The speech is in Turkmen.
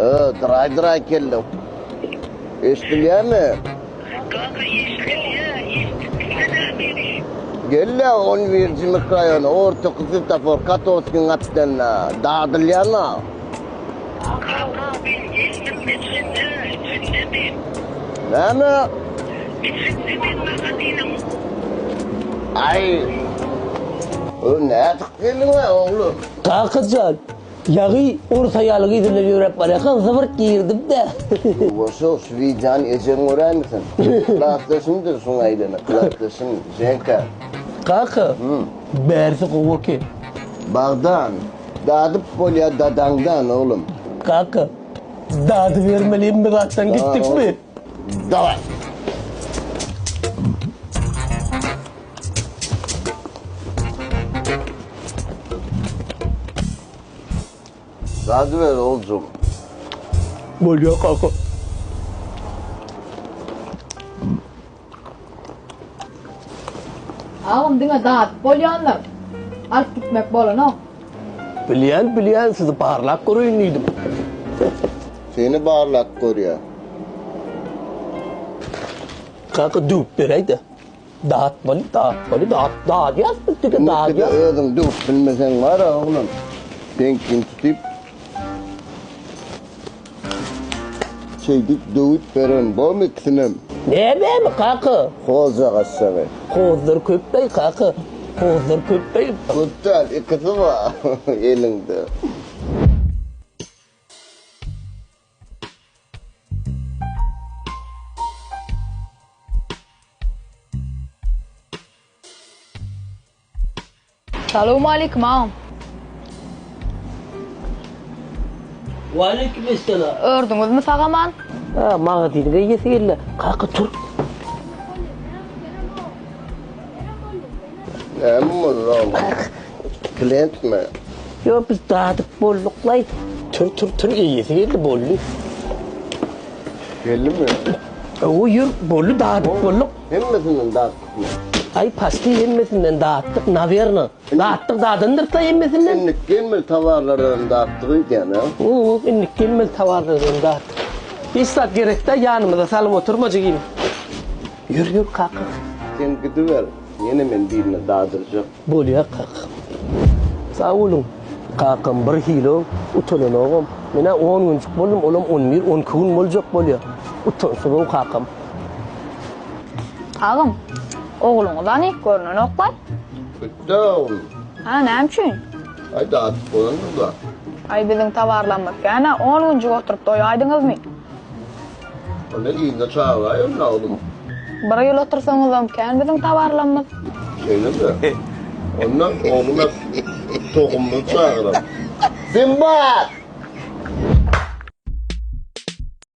Draý draý kelle. Eşdilýärmi? Kaka eşdilýä, eşdilýä meni. Gel-le 11-nji mikroraýona, ortaky swetofor, Kotovskiň gapdalynda. Dadylýan-a. Kaka men geldim içinde, içinde men. Näme? İçinde men magazynyň. Aý. O nädip geldiň-ä oglum? Kakajan, Ýagy orus aýalyň yzyndan ýöräp barýarkaň zybyrt girdim-dä. Ýuwaşok, şu wideony ejeň göräýmesin. Klasdaşymdyr şuň aýdany, klasdaşym Ženka. Kaka, bärsi gowy eken. Bagdan, dadyp bolýa dadaňdan, oglum. Kaka, dadybermelimi zatdan gitdikmi? Daway. Dadyber oljum. Bolýar kaka. Agam diňe dadyp bolýandyr. Alyp gitmek bolanok. Bilýän, bilýän, sizi barlap göreýin diýdim. Seni barlap görýär. Kaka döwüp beräý-de. Datmaly, datmaly, dat, dadýas biz diňe dadýas. Özüň döwüp bilmeseň bar-a oglum. Seňkini tutyp şeýdip döwüp beren bormy ikisinem? Nämemi kaka? Hozjagaşjagy. Hozlar köp-leý kaka. Hozlar köp-leý. Köp däl, ikisi bar eliňde. Salowmaleýkim agam. Waleýkim esselam. Ördüňizmi sagaman? Ha, magazynyň eýesi geldi. Kaka tur. Näme boldy oglum? Klientmi? Ýok, biz dadyp bolduklaý. Tur, tur, tur, eýesi geldi, boldy. Geldimi? Hawa, ýör, boldy, dadyp bolduk. Hemmesinden datdykmy? Aý, paçti hemmesinden datdyk, nawerno. Datdyk, dadandyr-da hemmesinden. Indik gelmeli towarlardan datdyk öýdýän, a? Hoo, indik gelmeli towarlardan datdyk. Hiç zat gerek-dä, ýanymyza salyp oturma jigim. Ýör, ýör, kaka. Sen gidiber, ýene men birine dadyrjak. Bolýa, kaka. Sag boluň. Kakam bir hili utananogam. Men-ä on günjük boldum, olam on bir, on iki gün boljak bolýa. Utansyz-ow kakam. Agam, ogluňyz hany, görnenok-laý? Gitdi oglum. Hä, näme üçin? Aý, dadyp bolandyr-da. Aý, biziň towarlarymyz kän-ä, on günjük oturyp doýaýdyňyzmy? Onda yzyna çagyraý onda oglum. Bir ýyl otursaňyzam kän biziň towarlarymyz. Şeýlemi? Onda oglum tohumyny çagyrar. Simbat!